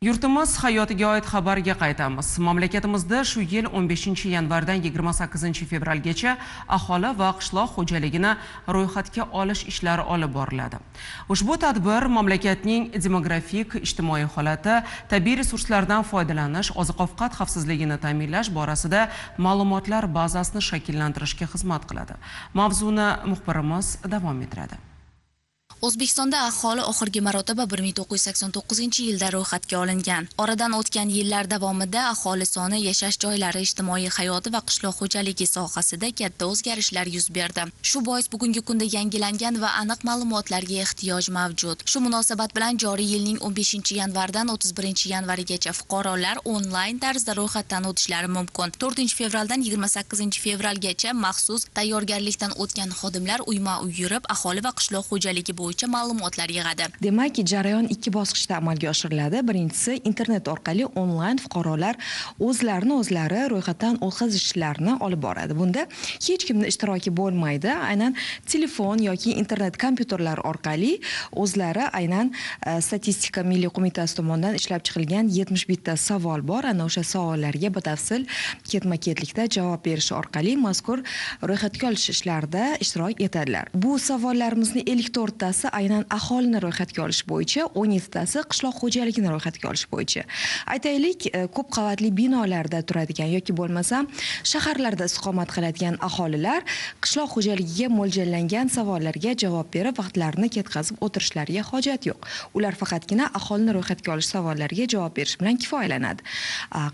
Yurtimiz hayotiga oid xabarga qaytamiz. Mamlakatimizda shu yil 15 yanvardan 28 fevralgacha aholi va qishloq xo'jaligini ro'yxatga olish ishlari olib boriladi. Ushbu tadbir mamlakatning demografik, ijtimoiy holati, tabiiy resurslardan foydalanish, oziq-ovqat xavfsizligini ta'minlash borasida ma'lumotlar bazasini shakllantirishga xizmat qiladi. Mavzuni muxbirimiz davom ettiradi. O'zbekistonda aholi oxirgi marotaba 1989-yilda ro'yxatga olingan. Oradan o'tgan yillar davomida aholi soni, yashash joylari, ijtimoiy hayoti va qishloq xo'jaligi sohasida katta o'zgarishlar yuz berdi. Shu bois bugungi kunda yangilangan va aniq ma'lumotlarga ehtiyoj mavjud. Shu munosabat bilan joriy yilning 15 yanvardan 31 yanvarigacha fuqarolar onlayn tarzda ro'yxatdan o'tishlari mumkin. 4 fevraldan 28 fevralgacha maxsus tayyorgarlikdan o'tgan xodimlar uyma-uy yurib, aholi va qishloq xo'jaligi bo'yicha ma'lumotlar yig'adi. Demak, jarayon ikki bosqichda amalga oshiriladi. Birinchisi, internet orqali onlayn fuqarolar o'zlarini o'zlari ro'yxatdan o'tkazishlarini olib boradi. Bunda hech kimni ishtiroki bo'lmaydi. Aynan telefon yoki internet kompyuterlar orqali o'zlari aynan Statistika milliy qo'mitasi tomonidan ishlab chiqilgan 71 ta savol bor. Ana o'sha savollarga batafsil ketma-ketlikda javob berish orqali mazkur ro'yxatga olish ishlarida ishtirok etadilar. Bu savollarimizni 54 tasi aynan aholini ro'yxatga olish bo'yicha, 17 tasi qishloq xo'jaligini ro'yxatga olish bo'yicha. Aytaylik, ko'p qavatli binolarda turadigan yoki bo'lmasam shaharlarda istiqomat qiladigan aholilar qishloq xo'jaligiga mo'ljallangan savollarga javob berib, vaqtlarini ketkazib o'tirishlariga hojat yo'q. Ular faqatgina aholini ro'yxatga olish savollariga javob berish bilan kifoyalanadi.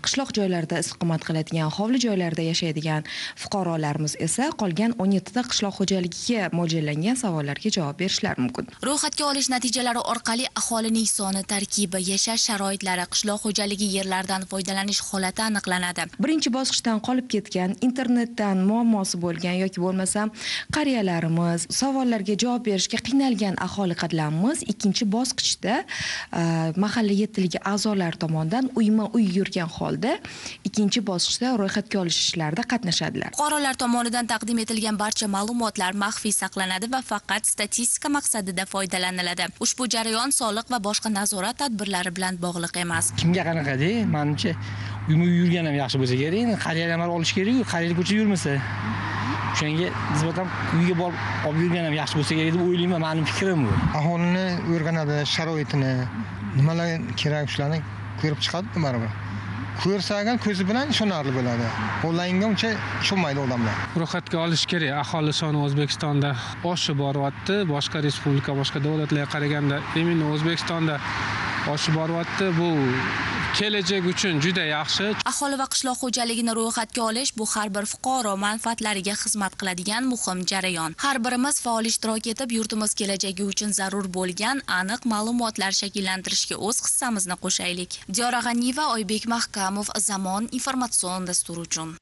Qishloq joylarda istiqomat qiladigan, hovli joylarda yashaydigan fuqarolarimiz esa qolgan 17 ta qishloq xo'jaligiga mo'ljallangan savollarga javob berishlari mumkin. Ro'yxatga olish natijalari orqali aholining soni, tarkibi, yashash sharoitlari, qishloq xo'jaligi yerlaridan foydalanish holati aniqlanadi. Birinchi bosqichdan qolib ketgan, internetdan muammosi bo'lgan yoki bo'lmasam qariyalarimiz, savollarga javob berishga qiynalgan aholi qatlamimiz ikkinchi bosqichda mahalla yettiligi a'zolari tomonidan uyma uy yurgan holda ikkinchi bosqichda ro'yxatga olish ishlarida qatnashadilar. Fuqarolar tomonidan taqdim etilgan barcha ma'lumotlar maxfiy saqlanadi va faqat statistika maqsadida foydalaniladi. Ushbu jarayon soliq va boshqa nazorat tadbirlari bilan bog'liq emas. Kimga qanaqada, manimcha, uyma uy yurgan ham yaxshi bo'lsa kerak. Endi qariyalar ham olish kerak-ku, qariyalar ko'chada yurmasa. O'shanga nisbatan uyga borib olib yurgan ham yaxshi bo'lsa kerak deb o'ylayman, mani fikrim bu. Aholini o'rganadi, sharoitini, nimalar kerak, shularni ko'rib chiqadi baribir. Ko'rsa agar ko'zi bilan ishonarli bo'ladi. Onlaynga uncha ishonmaydi odamlar. Ro'yxatga olish kerak. Aholi soni O'zbekistonda oshib boryapti. Boshqa respublika, boshqa davlatlarga qaraganda именно O'zbekistonda oshib boryapti. Bu kelajak uchun juda yaxshi. Aholi va qishloq xo'jaligini ro'yxatga olish bu har bir fuqaro manfaatlariga xizmat qiladigan muhim jarayon. Har birimiz faol ishtirok etib, yurtimiz kelajagi uchun zarur bo'lgan aniq ma'lumotlar shakllantirishga o'z hissamizni qo'shaylik. Diyora G'aniyeva, Oybek Mahkamov, Zamon informatsion dasturi uchun.